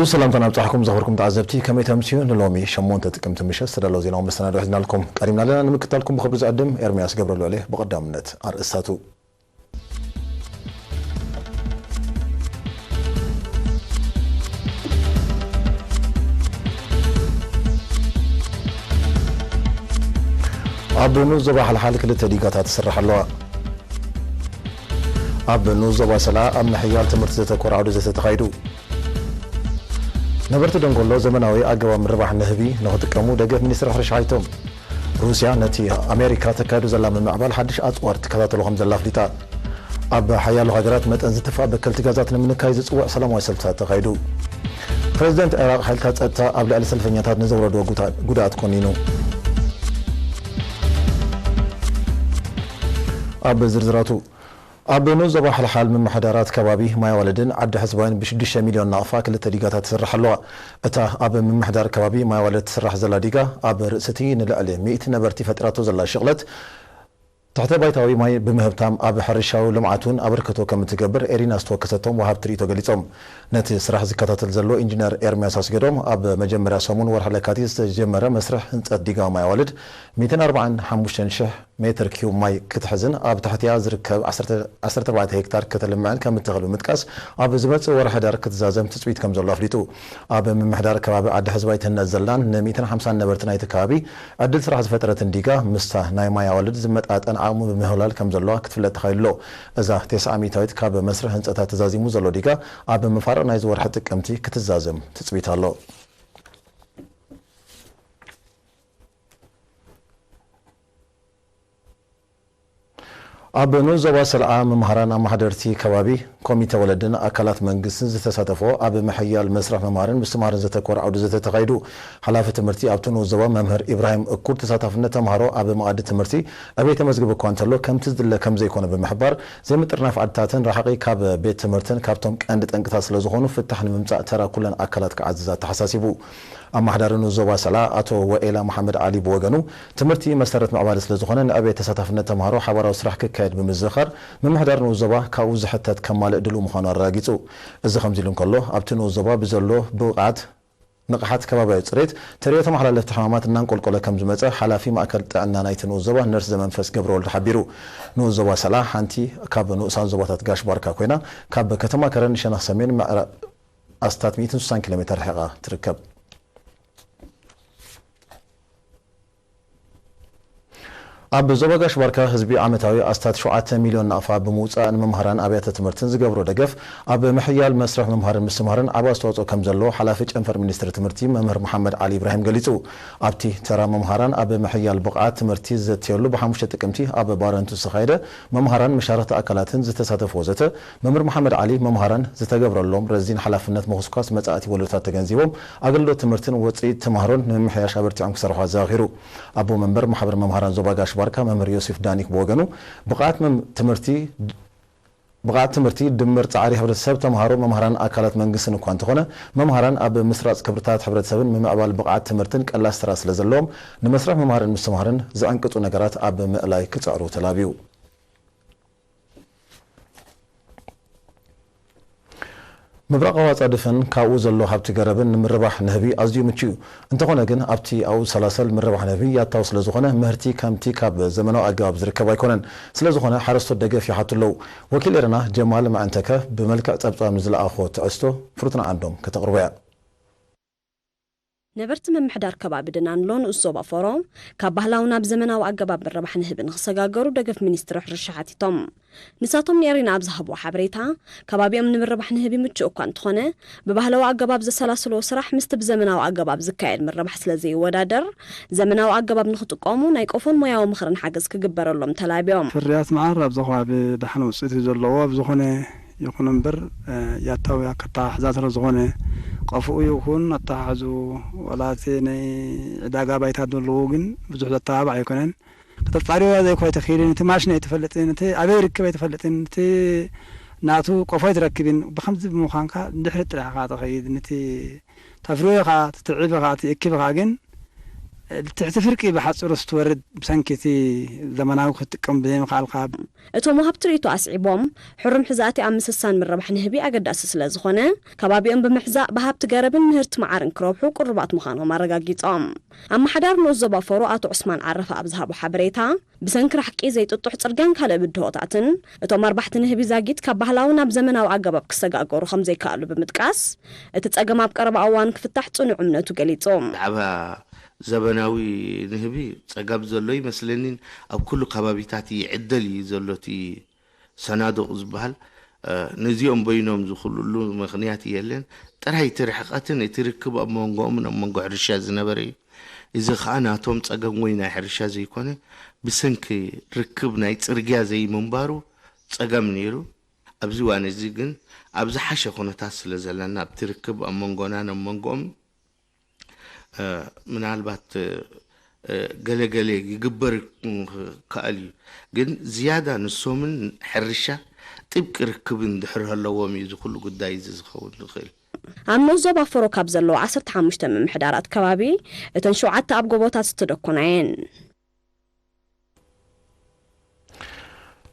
ሰላምታና ኣብጻሕኩም ዘኽብርኩም ተዓዘብቲ፣ ከመይ ተምስዩ? ንሎሚ ሸሞንተ ጥቅምቲ ምሸት ዝተዳለወ ዜናዊ መሰናድኦ ሒዝናልኩም ቀሪብና ኣለና። ንምክታልኩም ብኽብሪ ዝዕድም ኤርምያስ ገብረልዑል እየ። ብቐዳምነት ኣርእስታቱ። ኣብ ንኡስ ዞባ ሓልሓል ክልተ ዲጋታት ትስራሕ ኣለዋ። ኣብ ንኡስ ዞባ ሰልዓ ኣብ ምሕያል ትምህርቲ ዘተኮረ ዓውደ ዘተ ተኻይዱ። ነበርቲ ደንጎሎ ዘመናዊ ኣገባብ ምርባሕ ንህቢ ንኽጥቀሙ ደገፍ ሚኒስትሪ ሕርሻ ሓቲቶም። ሩስያ ነቲ ኣሜሪካ ተካይዶ ዘላ ምምዕባል ሓድሽ ኣጽዋር ትከታተሎ ከም ዘላ ኣፍሊጣ። ኣብ ሓያሎ ሃገራት መጠን ዝትፋእ በከልቲ ጋዛት ንምንካይ ዝጽውዕ ሰላማዊ ሰልፍታት ተኻይዱ። ፕረዚደንት ዒራቕ ሓይልታት ጸጥታ ኣብ ልዕሊ ሰልፈኛታት ንዘውረድዎ ጉታ-፣ ጉድኣት ኮኒኑ። ኣብ ዝርዝራቱ፣ ኣብ ንኡስ ዞባ ሓልሓል ምምሕዳራት ከባቢ ማይ ኣዋልድን ዓዲ ሕዝባይን ብሽዱሽተ ሚልዮን ናቕፋ ክልተ ዲጋታት ትስራሕ ኣለዋ። እታ ኣብ ምምሕዳር ከባቢ ማይ ኣዋልድ ትስራሕ ዘላ ዲጋ ኣብ ርእሲ እቲ ንልዕሊ ሚእቲ ነበርቲ ፈጢራቶ ዘላ ሽቕለት ትሕተ ባይታዊ ማይ ብምህብታም ኣብ ሕርሻዊ ልምዓት እውን ኣበርክቶ ከም እትገብር ኤሪና ዝተወከሰቶም ወሃብቲ ርእይቶ ገሊጾም። ነቲ ስራሕ ዝከታተል ዘሎ ኢንጂነር ኤርምያስ ኣስገዶም ኣብ መጀመርያ ሰሙን ወርሒ ለካቲት ዝተጀመረ መስርሕ ህንጸት ዲጋ ማይ ኣዋልድ ሚእትን ኣርባዓን ሓሙሽተን ሽሕ ሜትር ኪዩብ ማይ ክትሕዝን ኣብ ትሕቲኣ ዝርከብ ዓሰርተ ኣርባዕተ ሄክታር ከተልምዕን ከም እትኽእል ብምጥቃስ፣ ኣብ ዝመጽእ ወርሒ ሕዳር ክትዛዘም ትጽቢት ከም ዘሎ ኣፍሊጡ። ኣብ ምምሕዳር ከባቢ ዓዲ ሕዝባይ ትህነጽ ዘላን ን ሚእትን ሓምሳን ነበርቲ ናይቲ ከባቢ ዕድል ስራሕ ዝፈጠረትን ዲጋ፣ ምስታ ናይ ማይ ኣዋልድ ዝመጣጠን ዓቕሚ ብምህላል ከም ዘለዋ ክትፍለጥ ተኻኢሉ ኣሎ። እዛ ተስዓ ሚእታዊት ካብ መስርሕ ህንጸታ ተዛዚሙ ዘሎ ዲጋ፣ ኣብ መፋርቕ ናይዚ ወርሒ ጥቅምቲ ክትዛዘም ትጽቢት ኣሎ። ኣብ ንኡስ ዞባ ሰልዓ መምሃራን ኣመሓደርቲ ከባቢ፣ ኮሚተ ወለድን ኣካላት መንግስትን ዝተሳተፎ ኣብ ምሕያል መስርሕ ምምሃርን ምስትምሃርን ዘተኮረ ዓውዲ ዘተ ተኻይዱ። ሓላፊ ትምህርቲ ኣብቲ ንኡስ ዞባ መምህር ኢብራሂም እኩር፣ ተሳታፍነት ተምሃሮ ኣብ መኣዲ ትምህርቲ ዕቤት የመዝግብ እኳ እንተሎ፣ ከምቲ ዝድለ ከም ዘይኮነ ብምሕባር፣ ዘይምጥርናፍ ዓድታትን ርሓቒ ካብ ቤት ትምህርትን ካብቶም ቀንዲ ጠንቅታት ስለ ዝኾኑ፣ ፍታሕ ንምምጻእ ተራ ኩለን ኣካላት ክዓዝዝ ኣተሓሳሲቡ። ኣመሓዳሪ ንኡስ ዞባ ሰልዓ ኣቶ ወኤላ መሓመድ ዓሊ ብወገኑ፣ ትምህርቲ መሰረት ምዕባለ ስለ ዝኾነ፣ ንዕቤት ተሳታፍነት ተምሃሮ ሓባራዊ ስራሕ ክካየድ ብምዝኽኻር፣ ምምሕዳር ንኡስ ዞባ ካብኡ ዝሕተት ከማልእ ድሉው ምዃኑ ኣረጋጊጹ። እዚ ከምዚ ኢሉ እንከሎ፣ ኣብቲ ንኡስ ዞባ ብዘሎ ብቕዓት ንቕሓት ከባብያዊ ጽሬት፣ ተርእዮ ተመሓላለፍቲ ሕማማት እናንቆልቆለ ከም ዝመጸ ሓላፊ ማእከል ጥዕና ናይቲ ንኡስ ዞባ ነርስ ዘመንፈስ ገብረወልድ ሓቢሩ። ንኡስ ዞባ ሰልዓ ሓንቲ ካብ ንኡሳን ዞባታት ጋሽ ባርካ ኮይና፣ ካብ ከተማ ከረን ንሸነኽ ሰሜን ምዕራብ ኣስታት ሚእትን ስሳን ኪሎ ሜተር ርሒቓ ትርከብ። ኣብ ዞባ ጋሽ ባርካ ህዝቢ ዓመታዊ ኣስታት ሸውዓተ ሚልዮን ናቕፋ ብምውጻእ ንመምሃራን ኣብያተ ትምህርትን ዝገብሮ ደገፍ ኣብ ምሕያል መስርሕ ምምሃርን ምስትምሃርን ዓቢ ኣስተዋጽኦ ከም ዘለዎ ሓላፊ ጨንፈር ሚኒስትሪ ትምህርቲ መምህር መሓመድ ዓሊ ኢብራሂም ገሊጹ። ኣብቲ ተራ መምሃራን ኣብ ምሕያል ብቕዓት ትምህርቲ ዝዘተየሉ ብሓሙሽተ ጥቅምቲ ኣብ ባረንቱ ዝተኻየደ መምሃራን መሻርኽቲ ኣካላትን ዝተሳተፍዎ ዘተ፣ መምህር መሓመድ ዓሊ፣ መምሃራን ዝተገብረሎም ረዚን ሓላፍነት ምኹስኳስ መጻእቲ ወለዶታት ተገንዚቦም፣ ኣገልግሎት ትምህርትን ውጽኢት ተማህሮን ንምምሕያሽ ኣበርቲዖም ክሰርሑ ኣዘኻኺሩ። ኣቦ መንበር ማሕበር መምሃራን ዞባ ጋሽ ባርካ መምህር ዮሴፍ ዳኒክ ብወገኑ፣ ብቕዓት መም-፣ ትምህርቲ፣ ብቕዓት ትምህርቲ ድምር ጻዕሪ ሕብረተሰብ፣ ተምሃሮ፣ መምሃራን ኣካላት መንግስትን እኳ እንተኾነ፣ መምሃራን ኣብ ምስራጽ ክብርታት ሕብረተሰብን ምምዕባል ብቕዓት ትምህርትን ቀላስ ተራ ስለ ዘለዎም፣ ንመስርሕ ምምሃርን ምስትምሃርን ዝዕንቅጹ ነገራት ኣብ ምእላይ ክጽዕሩ ተላብዩ። ምብራቓዊ ኣጻድፍን ካብኡ ዘሎ ሃብቲ ገረብን ንምርባሕ ንህቢ ኣዝዩ ምቹእ እዩ። እንተኾነ ግን፣ ኣብቲ ኣብኡ ዝሰላሰል ምርባሕ ንህቢ ያታዊ ስለ ዝኾነ፣ ምህርቲ ከምቲ ካብ ዘመናዊ ኣገባብ ዝርከብ ኣይኮነን። ስለ ዝኾነ፣ ሓረስቶት ደገፍ ይሓቱ ኣለዉ። ወኪል ኤረና ጀማል መዐንተከ ብመልክዕ ጸብጻብ ንዝለኣኾ ትዕዝቶ ፍሩትና ዓንዶም ከተቕርቦ እያ። ነበርቲ ምምሕዳር ከባቢ ደናንሎ ንኡስ ዞባ ፎሮ፣ ካብ ባህላዊ ናብ ዘመናዊ ኣገባብ ምርባሕ ንህቢ ንኽሰጋገሩ ደገፍ ሚኒስትሪ ሕርሻ ሓቲቶም። ንሳቶም ንኤሪና ኣብ ዝሃብዎ ሓበሬታ፣ ከባቢኦም ንምርባሕ ንህቢ ምቹእ እኳ እንተኾነ፣ ብባህላዊ ኣገባብ ዘሰላስልዎ ስራሕ ምስቲ ብዘመናዊ ኣገባብ ዝካየድ ምርባሕ ስለ ዘይወዳደር፣ ዘመናዊ ኣገባብ ንኽጥቀሙ ናይ ቆፎን ሞያዊ ምኽርን ሓገዝ ክግበረሎም ተላብዮም። ፍርያት መዓር ኣብዚ ከባቢ ደሓን ውፅኢት እዩ ዘለዎ። ኣብ ዝኾነ ይኹን እምበር፣ ያታዊ ኣከታሕዛ ስለ ዝኾነ፣ ቆፎኡ ይኹን ኣተሓሕዝኡ፣ ዋላ እቲ ናይ ዕዳጋ ባይታ ዘለዎ ግን ብዙሕ ዘተባብዕ ኣይኮነን። ከተጻርዮ ዘይኮ ኣይትኽእልን፣ እቲ ማሽን ኣይትፈልጥን፣ እቲ ኣበይ ይርከብ ኣይትፈልጥን፣ እቲ ናቱ ቆፎ ኣይትረክብን። ብኸምዚ ብምዃንካ ንድሕሪት ጥራሕ ኢኻ ትኸይድ። ነቲ ተፍርዮ ኢኻ፣ ትትዕብ ኢኻ፣ ትእክብ ኢኻ፣ ግን ትሕቲ ፍርቂ ብሓፂሩ ስትወርድ ብሰንኪ እቲ ዘመናዊ ክትጥቀም ብዘይምኽኣልካ። እቶም ወሃብቲ ርእይቶ ኣስዒቦም፣ ሕሩም ሕዛእቲ ኣብ ምስሳን ምርባሕ ንህቢ ኣገዳሲ ስለ ዝኾነ፣ ከባቢኦም ብምሕዛእ ብሃብቲ ገረብን ምህርቲ መዓርን ክረብሑ ቅሩባት ምዃኖም ኣረጋጊጾም። ኣመሓዳሪ ንኡስ ዞባ ፈሮ ኣቶ ዑስማን ዓረፋ ኣብ ዝሃቦ ሓበሬታ፣ ብሰንኪ ራሕቂ ዘይጥጡሕ ጽርግያን ካልእ ብድሆታትን፣ እቶም ኣርባሕቲ ንህቢ ዛጊት ካብ ባህላዊ ናብ ዘመናዊ ኣገባብ ክሰጋገሩ ከም ዘይከኣሉ ብምጥቃስ፣ እቲ ጸገም ኣብ ቀረባ እዋን ክፍታሕ ጽኑዕ እምነቱ ገሊጹ። ብዛዕባ ዘበናዊ ንህቢ ጸገም ዘሎ ይመስለኒን ኣብ ኩሉ ከባቢታት ይዕደል እዩ ዘሎ እቲ ሰናዱቕ ዝበሃል። እ፣ ነዚኦም በይኖም ዝኽልሉ ምኽንያት የለን። ጥራይ እቲ ርሕቐትን እቲ ርክብ ኣብ መንጎኦምን ኣብ መንጎ ሕርሻ ዝነበረ እዩ። እዚ ኸኣ ናቶም ጸገም ወይ ናይ ሕርሻ ዘይኮነ፣ ብሰንኪ ርክብ ናይ ጽርግያ ዘይምንባሩ ጸገም ነይሩ። ኣብዚ እዋን እዚ ግን ኣብ ዝሓሸ ኩነታት ስለ ዘለና፣ ኣብቲ ርክብ ኣብ መንጎናን ኣብ መንጎኦም፣ እ፣ ምናልባት፣ እ፣ ገለ ገለ ይግበር ክከኣል እዩ። ግን ዝያዳ ንሶምን ሕርሻ ጥብቂ ርክብ እንድሕር ሃለዎም እዩ እዚ ኩሉ ጉዳይ እዚ ዝኸውን ዝኽእል። ኣብ ንኡስ ዞባ ፈሮ ካብ ዘለዉ ዓሰርተ ሓሙሽተ ምምሕዳራት ከባቢ፣ እተን ሸውዓተ ኣብ ጎቦታት ዝተደኮና እየን።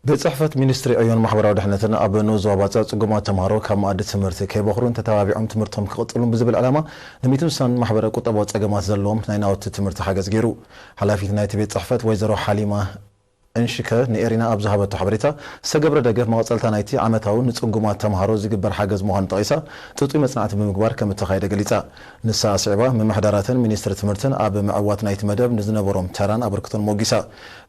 ቤት ጽሕፈት ሚኒስትሪ ዕዮን ማሕበራዊ ድሕነትን ኣብ ንኡስ ዞባ ባጽዕ ጽጉማት ተምሃሮ ካብ መኣዲ ትምህርቲ ከይበኽሩን ተተባቢዖም ትምህርቶም ክቕጽሉን ብዝብል ዕላማ፣ ንሚእቲ ምሳን ማሕበረ ቁጠባዊ ጸገማት ዘለዎም ናይ ናውቲ ትምህርቲ ሓገዝ ገይሩ። ሓላፊት ናይቲ ቤት ጽሕፈት ወይዘሮ ሓሊማ እንሽከ ንኤሪና ኣብ ዝሃበቶ ሓበሬታ፣ ዝተገብረ ደገፍ መቐጸልታ ናይቲ ዓመታዊ ንጽጉማት ተምሃሮ ዝግበር ሓገዝ ምዃኑ ጠቒሳ፣ ጥጡይ መጽናዕቲ ብምግባር ከም እተኻየደ ገሊጻ። ንሳ ኣስዒባ፣ ምምሕዳራትን ሚኒስትሪ ትምህርትን ኣብ ምዕዋት ናይቲ መደብ ንዝነበሮም ተራን ኣበርክቶን ሞጊሳ።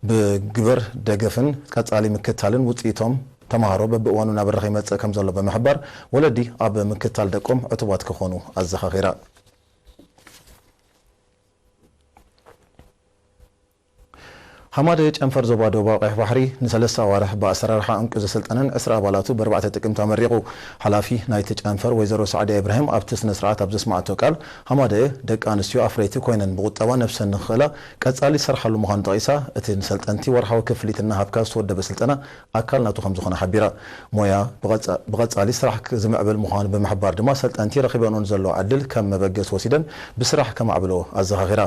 ብግበር ደገፍን ቀጻሊ ምክታልን ውጽኢቶም ተምሃሮ በብእዋኑ እናበረኸ ይመጽእ ከም ዘሎ ብምሕባር፣ ወለዲ ኣብ ምክታል ደቆም ዕቱባት ክኾኑ ኣዘኻኺራ። ሃማደ ጨንፈር ዞባ ደቡባዊ ቀይሕ ባሕሪ ንሰለስተ ኣዋርሕ ብኣሰራርሓ ዕንቁ ዘሰልጠነን ዕስራ ኣባላቱ ብኣርባዕተ ጥቅምቲ ኣመሪቑ። ሓላፊ ናይቲ ጨንፈር ወይዘሮ ሳዕድያ ኢብራሂም ኣብቲ ስነ ስርዓት ኣብ ዘስማዓቶ ቃል፣ ሃማደ ደቂ ኣንስትዮ ኣፍረይቲ ኮይነን ብቁጠባ ነብሰን ንኽኽእላ ቀጻሊ ዝሰርሓሉ ምዃኑ ጠቒሳ፣ እቲ ንሰልጠንቲ ወርሓዊ ክፍሊት እናሃብካ ዝተወደበ ስልጠና ኣካል ናቱ ከም ዝኾነ ሓቢራ። ሞያ ብቐጻ-፣ ብቐጻሊ ስራሕ ክ-፣ ዝምዕብል ምዃኑ ብምሕባር ድማ፣ ሰልጠንቲ ረኺበንኦ ንዘለዋ ዕድል ከም መበገሲ ወሲደን ብስራሕ ከማዕብልኦ ኣዘኻኺራ።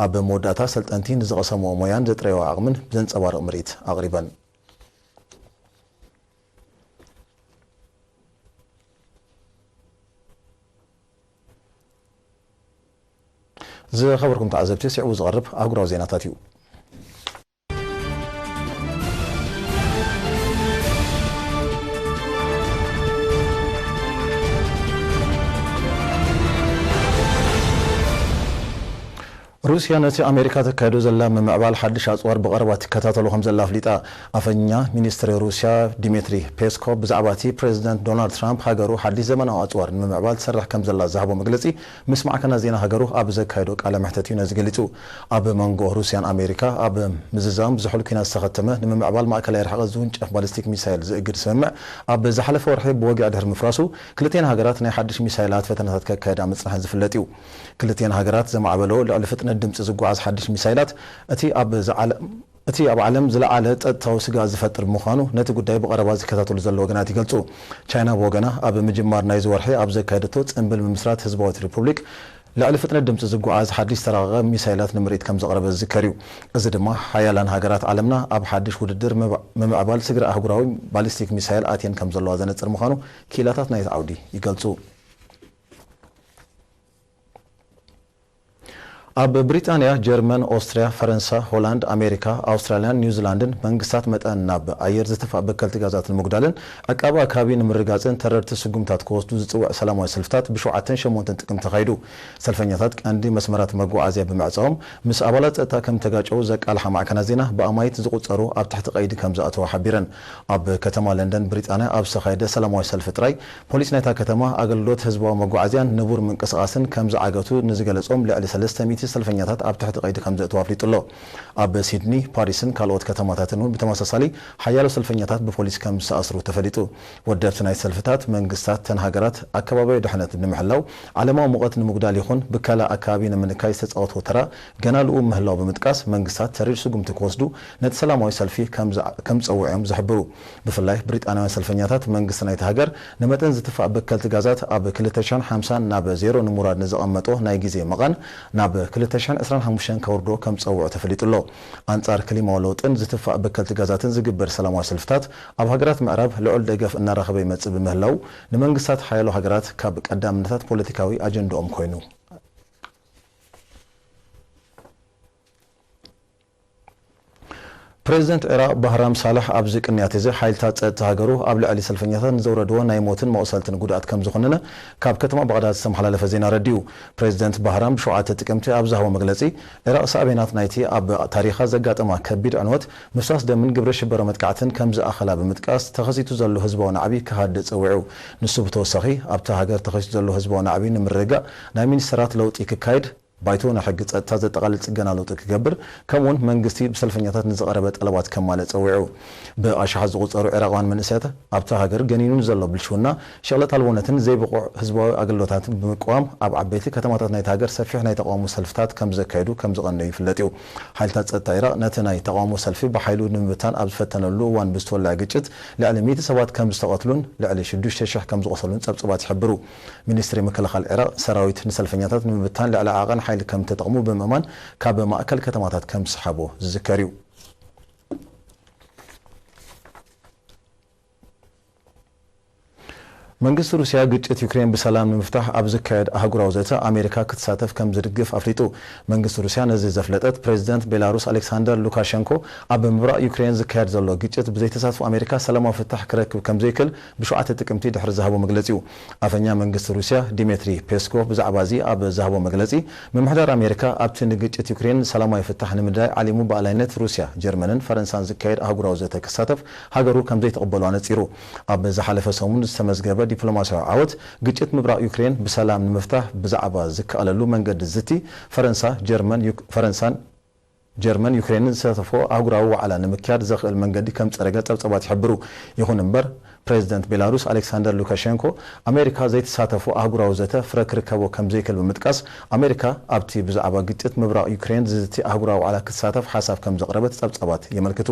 ኣብ መወዳእታ፣ ሰልጠንቲ ንዝቐሰምዎ ሞያን ዘጥረይዎ ዓቕምን ብዘንጸባርቕ ምርኢት ኣቕሪበን። ዝኸበርኩም ተዓዘብቲ፣ ስዒቡ ዝቐርብ ኣህጉራዊ ዜናታት እዩ። ሩስያ ነቲ ኣሜሪካ ተካይዶ ዘላ ምምዕባል ሓድሽ ኣጽዋር ብቐረባ ትከታተሎ ከም ዘላ ኣፍሊጣ። ኣፈኛ ሚኒስትሪ ሩስያ ዲሚትሪ ፔስኮቭ ብዛዕባ እቲ ፕሬዚደንት ዶናልድ ትራምፕ ሃገሩ ሓድሽ ዘመናዊ ኣጽዋር ንምምዕባል ትሰርሕ ከም ዘላ ዝሃቦ መግለጺ ምስ ማዕከናት ዜና ሃገሩ ኣብ ዘካየዶ ቃለ መሕተት እዩ ነዚ ገሊጹ። ኣብ መንጎ ሩስያን ኣሜሪካ ኣብ ምዝዛም ዝሑል ኲናት ዝተኸተመ ንምምዕባል ማእከላይ ርሕቀት ዝውንጨፍ ባሊስቲክ ሚሳይል ዝእግድ ስምምዕ ኣብ ዝሓለፈ ወርሒ ብወግዒ ድሕሪ ምፍራሱ፣ ክልቲኤን ሃገራት ናይ ሓድሽ ሚሳይላት ፈተነታት ከካየዳ ምጽንሐን ዝፍለጥ እዩ። ክልቲኤን ሃገራት ዘማዕበለኦ ልዕሊ ፍጥነት ድምጺ ዝጓዓዝ ሓድሽ ሚሳይላት፣ እቲ ኣብ ዝዓለ-፣ እቲ ኣብ ዓለም ዝለዓለ ጸጥታዊ ስግኣት ዝፈጥር ብምዃኑ፣ ነቲ ጉዳይ ብቐረባ ዝከታተሉ ዘለዉ ወገናት ይገልጹ። ቻይና ብወገና፣ ኣብ ምጅማር ናይዚ ወርሒ ኣብ ዘካየደቶ ጽምብል ምምስራት ህዝባዊት ሪፑብሊክ፣ ልዕሊ ፍጥነት ድምጺ ዝጓዓዝ ሓድሽ ዝተራቐቐ ሚሳይላት ንምርኢት ከም ዘቕረበ ዝዝከር እዩ። እዚ ድማ፣ ሓያላን ሃገራት ዓለምና ኣብ ሓድሽ ውድድር ምብ-፣ ምምዕባል ስግረ ኣህጉራዊ ባሊስቲክ ሚሳይል ኣትየን ከም ዘለዋ ዘነጽር ምዃኑ ክኢላታት ናይቲ ዓውዲ ይገልጹ። ኣብ ብሪጣንያ፣ ጀርመን፣ ኦስትርያ፣ ፈረንሳ፣ ሆላንድ፣ ኣሜሪካ፣ ኣውስትራልያን ኒውዚላንድን መንግስታት መጠን ናብ ኣየር ዝትፋእ በከልቲ ጋዛት ንምጉዳልን ዕቃበ ኣካባቢ ንምርግጋጽን ተረርቲ ስጉምታት ክወስዱ ዝጽውዕ ሰላማዊ ሰልፍታት ብሸውዓተን ሸሞንተን ጥቅምቲ ተኻይዱ። ሰልፈኛታት ቀንዲ መስመራት መጓዓዝያ ብምዕጻዎም ምስ ኣባላት ጸጥታ ከም ተጋጨው ዘቃልሓ ማዕከናት ዜና ብኣማይት ዝቑጸሩ ኣብ ትሕቲ ቀይዲ ከም ዝኣተዋ ሓቢረን። ኣብ ከተማ ለንደን ብሪጣንያ ኣብ ዝተኻየደ ሰላማዊ ሰልፊ ጥራይ ፖሊስ ናይታ ከተማ ኣገልግሎት ህዝባዊ መጓዓዝያን ንቡር ምንቅስቓስን ከም ዝዓገቱ ንዝገለጾም ልዕሊ ሰለስተ ሚእቲ ሰልፈኛታት ኣብ ትሕቲ ቀይዲ ከም ዘእተዉ ኣፍሊጡ ኣሎ። ኣብ ሲድኒ፣ ፓሪስን ካልኦት ከተማታትን እውን ብተመሳሳሊ ሓያሎ ሰልፈኛታት ብፖሊስ ከም ዝተኣስሩ ተፈሊጡ። ወደብቲ ናይ ሰልፍታት መንግስታት ተን ሃገራት ኣከባቢያዊ ድሕነት ንምሕላው፣ ዓለማዊ ሙቐት ንምጉዳል ይኹን ብከላ ኣከባቢ ንምንካይ ዝተጻወትዎ ተራ ገና ልኡም ምህላው ብምጥቃስ፣ መንግስታት ተሪር ስጉምቲ ክወስዱ ነቲ ሰላማዊ ሰልፊ ከም ዝዓ-፣ ከም ዝጸውዑ እዮም ዝሕብሩ። ብፍላይ ብሪጣንያውያን ሰልፈኛታት መንግስቲ ናይቲ ሃገር ንመጠን ዝትፋእ በከልቲ ጋዛት ኣብ ክልተ ሽሕን ሓምሳን ናብ ዜሮ ንምውራድ ንዘቐመጦ ናይ ግዜ መቓን ናብ ክልተ ሽሕን ዕስራን ሓሙሽተን ከውርዶ ከም ዝጸውዑ ተፈሊጡ ኣሎ። ኣንጻር ክሊማዊ ለውጥን ዝትፋእ በከልቲ ጋዛትን ዝግበር ሰላማዊ ሰልፍታት ኣብ ሃገራት ምዕራብ ልዑል ደገፍ እናረኸበ ይመጽእ ብምህላው፣ ንመንግስታት ሓያሎ ሃገራት ካብ ቀዳምነታት ፖለቲካዊ ኣጀንድኦም ኮይኑ። ፕሬዚደንት ዒራቕ ባህራም ሳልሕ ኣብዚ ቅንያት እዚ ሓይልታት ጸጥታ ሃገሩ ኣብ ልዕሊ ሰልፈኛታት ንዘውረድዎ ናይ ሞትን መቑሰልትን ጉድኣት ከም ዝኾነነ ካብ ከተማ ባቕዳድ ዝተመሓላለፈ ዜና ኣረዲኡ። ፕሬዚደንት ባህራም ብሸውዓተ ጥቅምቲ ኣብ ዝሃቦ መግለጺ፣ ዒራቕ ሳዕቤናት ናይቲ ኣብ ታሪኻ ዘጋጠማ ከቢድ ዕንወት፣ ምፍሳስ ደምን ግብረ ሽበራ መጥቃዕትን ከም ዝኣኸላ ብምጥቃስ፣ ተኸሲቱ ዘሎ ህዝባዊ ናዕቢ ክሃድእ ጸዊዑ። ንሱ ብተወሳኺ፣ ኣብታ ሃገር ተኸሲቱ ዘሎ ህዝባዊ ናዕቢ ንምርግጋእ ናይ ሚኒስተራት ለውጢ ክካየድ፣ ባይቶ ናይ ሕጊ ጸጥታ ዘጠቓልል ጽገና ለውጢ ክገብር፣ ከምኡውን መንግስቲ ብሰልፈኛታት ንዝቐረበ ጠለባት ከማልእ ጸዊዑ። ብኣሽሓት ዝቑጸሩ ዒራቓውያን መንእሰያት ኣብታ ሃገር ገኒኑ ንዘሎ ብልሽውና፣ ሸቕለት ኣልቦነትን ዘይብቑዕ ህዝባዊ ኣገልግሎታትን ብምቅዋም፣ ኣብ ዓበይቲ ከተማታት ናይታ ሃገር ሰፊሕ ናይ ተቓውሞ ሰልፍታት ከም ዘካየዱ ከም ዝቐነዩ ይፍለጥ እዩ። ሓይልታት ጸጥታ ዒራቕ ነቲ ናይ ተቓውሞ ሰልፊ ብሓይሉ ንምብታን ኣብ ዝፈተነሉ እዋን ብዝተወልዐ ግጭት ልዕሊ ሚእቲ ሰባት ከም ዝተቐትሉን ልዕሊ ሽዱሽተ ሽሕ ከም ዝቖሰሉን ጸብጻባት ይሕብሩ። ሚኒስትሪ ምክልኻል ዒራቕ፣ ሰራዊት ንሰልፈኛታት ንምብታን ልዕሊ ዓቐን ሓይሊ ከም ተጠቕሙ ብምእማን፣ ካብ ማእከል ከተማታት ከም ዝሰሓቦ ዝዝከር እዩ። መንግስቲ ሩስያ፣ ግጭት ዩክሬን ብሰላም ንምፍታሕ ኣብ ዝካየድ ኣህጉራዊ ዘተ ኣሜሪካ ክትሳተፍ ከም ዝድግፍ ኣፍሊጡ። መንግስቲ ሩስያ ነዚ ዘፍለጠት፣ ፕሬዚደንት ቤላሩስ ኣሌክሳንደር ሉካሸንኮ፣ ኣብ ምብራቕ ዩክሬን ዝካየድ ዘሎ ግጭት ብዘይተሳትፎ ኣሜሪካ ሰላማዊ ፍታሕ ክረክብ ከም ዘይክእል ብሸውዓተ ጥቅምቲ ድሕሪ ዝሃቦ መግለጺ እዩ። ኣፈኛ መንግስቲ ሩስያ ዲሜትሪ ፔስኮቭ ብዛዕባ እዚ ኣብ ዝሃቦ መግለጺ፣ ምምሕዳር ኣሜሪካ ኣብቲ ንግጭት ዩክሬን ሰላማዊ ፍታሕ ንምድላይ ዓሊሙ ብኣላይነት ሩስያ፣ ጀርመንን ፈረንሳን ዝካየድ ኣህጉራዊ ዘተ ክሳተፍ ሃገሩ ከም ዘይትቕበሎ ኣነጺሩ። ኣብ ዝሓለፈ ሰሙን ዝተመዝገበ ዲፕሎማስያዊ ዓወት፣ ግጭት ምብራቕ ዩክሬን ብሰላም ንምፍታሕ ብዛዕባ ዝከኣለሉ መንገዲ ዝዝቲ፣ ፈረንሳ፣ ጀርመን፣ ዩክ-፣ ፈረንሳን ጀርመን ዩክሬንን ዝሳተፎ ኣህጉራዊ ዋዕላ ንምክያድ ዘኽእል መንገዲ ከም ዝጸረገ ጸብጻባት ይሕብሩ። ይኹን እምበር፣ ፕሬዚደንት ቤላሩስ ኣሌክሳንደር ሉካሸንኮ፣ ኣሜሪካ ዘይትሳተፎ ኣህጉራዊ ዘተ ፍረ ክርከቦ ከም ዘይክእል ብምጥቃስ፣ ኣሜሪካ ኣብቲ ብዛዕባ ግጭት ምብራቕ ዩክሬን ዝዝቲ ኣህጉራዊ ዋዕላ ክትሳተፍ ሓሳብ ከም ዘቕረበት ጸብጻባት የመልክቱ።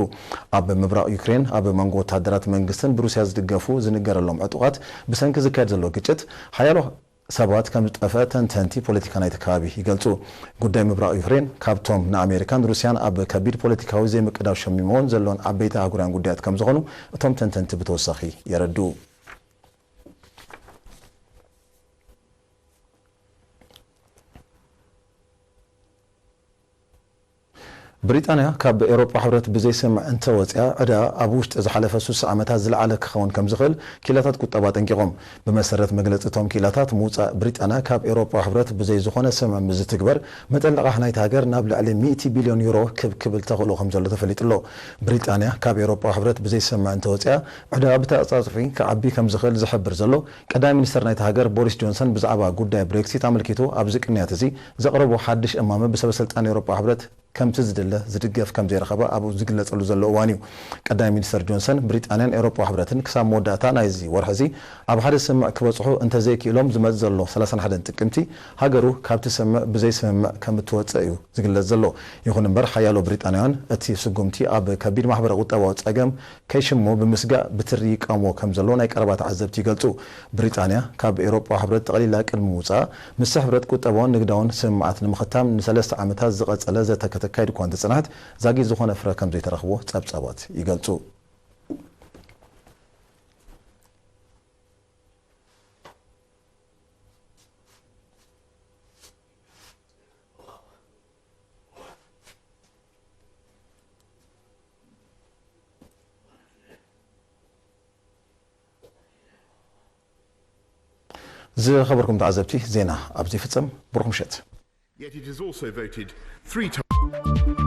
ኣብ ምብራቕ ዩክሬን፣ ኣብ መንጎ ወተሃደራት መንግስትን ብሩስያ ዝድገፉ ዝንገረሎም ዕጡቓት ብሰንኪ ዝካየድ ዘሎ ግጭት፣ ሓያሎ ሰባት ከም ዝጠፍአ ተንተንቲ ፖለቲካ ናይቲ ከባቢ ይገልጹ። ጉዳይ ምብራቕ ዩክሬን ካብቶም ንኣሜሪካን ሩስያን ኣብ ከቢድ ፖለቲካዊ ዘይምቅዳው ሸሚሞን ዘለውን ዓበይቲ ኣህጉራውያን ጉዳያት ከም ዝኾኑ እቶም ተንተንቲ ብተወሳኺ የረድኡ። ብሪጣንያ ካብ ኤውሮጳ ሕብረት ብዘይስምምዕ እንተወጽያ፣ ዕዳ ኣብ ውሽጢ ዝሓለፈ ስሳ ዓመታት ዝለዓለ ክኸውን ከም ዝኽእል ክኢላታት ቁጠባ ኣጠንቂቖም። ብመሰረት መግለጺ እቶም ክኢላታት፣ ምውጻእ ብሪጣንያ ካብ ኤውሮጳ ሕብረት ብዘይ ዝኾነ ስምምዕ ምስ ዝትግበር፣ መጠን ልቓሕ ናይታ ሃገር ናብ ልዕሊ ሚእቲ ቢልዮን ዩሮ ክብ ክብል ተኽእሎ ከም ዘሎ ተፈሊጡ ኣሎ። ብሪጣንያ ካብ ኤውሮጳ ሕብረት ብዘይ ስምምዕ እንተወጽያ፣ ዕዳ ብተኣጻጽፊ ክዓቢ ከም ዝኽእል ዝሕብር ዘሎ ቀዳማይ ሚኒስተር ናይታ ሃገር ቦሪስ ጆንሰን፣ ብዛዕባ ጉዳይ ብሬክሲት ኣመልኪቱ ኣብዚ ቅንያት እዚ ዘቕረቦ ሓድሽ እማመ፣ ብሰበ ስልጣን ኤውሮጳ ሕብረት ከምቲ ዝድለ ዝድገፍ ከም ዘይረኸበ ኣብ ዝግለጸሉ ዘሎ እዋን እዩ። ቀዳማይ ሚኒስተር ጆንሰን፣ ብሪጣንያን ኤውሮጳ ሕብረትን ክሳብ መወዳእታ ናይዚ ወርሒ እዚ ኣብ ሓደ ስምምዕ ክበጽሑ እንተዘይክኢሎም፣ ዝመጽእ ዘሎ ሰላሳን ሓደን ጥቅምቲ ሃገሩ ካብቲ ስምምዕ ብዘይ ስምምዕ ከም እትወጽእ እዩ ዝግለጽ ዘሎ። ይኹን እምበር፣ ሓያሎ ብሪጣንያውያን እቲ ስጉምቲ ኣብ ከቢድ ማሕበረ ቁጠባዊ ጸገም ከይሽሞ ብምስጋእ ብትሪ ይቃወምዎ ከም ዘሎ ናይ ቀረባ ተዓዘብቲ ይገልጹ። ብሪጣንያ ካብ ኤውሮጳ ሕብረት ጠቕሊላ ቅድሚ ምውጻኣ፣ ምስቲ ሕብረት ቁጠባውን ንግዳውን ስምምዓት ንምኽታም ንሰለስተ ዓመታት ዝቐጸለ ዘተ ከተካይድ እኳ እንተጸንሐት፣ ዛጊት ዝኾነ ፍረ ከም ዘይተረኽቦ ጸብጻባት ይገልጹ። ዝኸበርኩም ተዓዘብቲ፣ ዜና ኣብዚ ይፍጸም። ብሩኽ ምሸት። Yet it is also voted three times.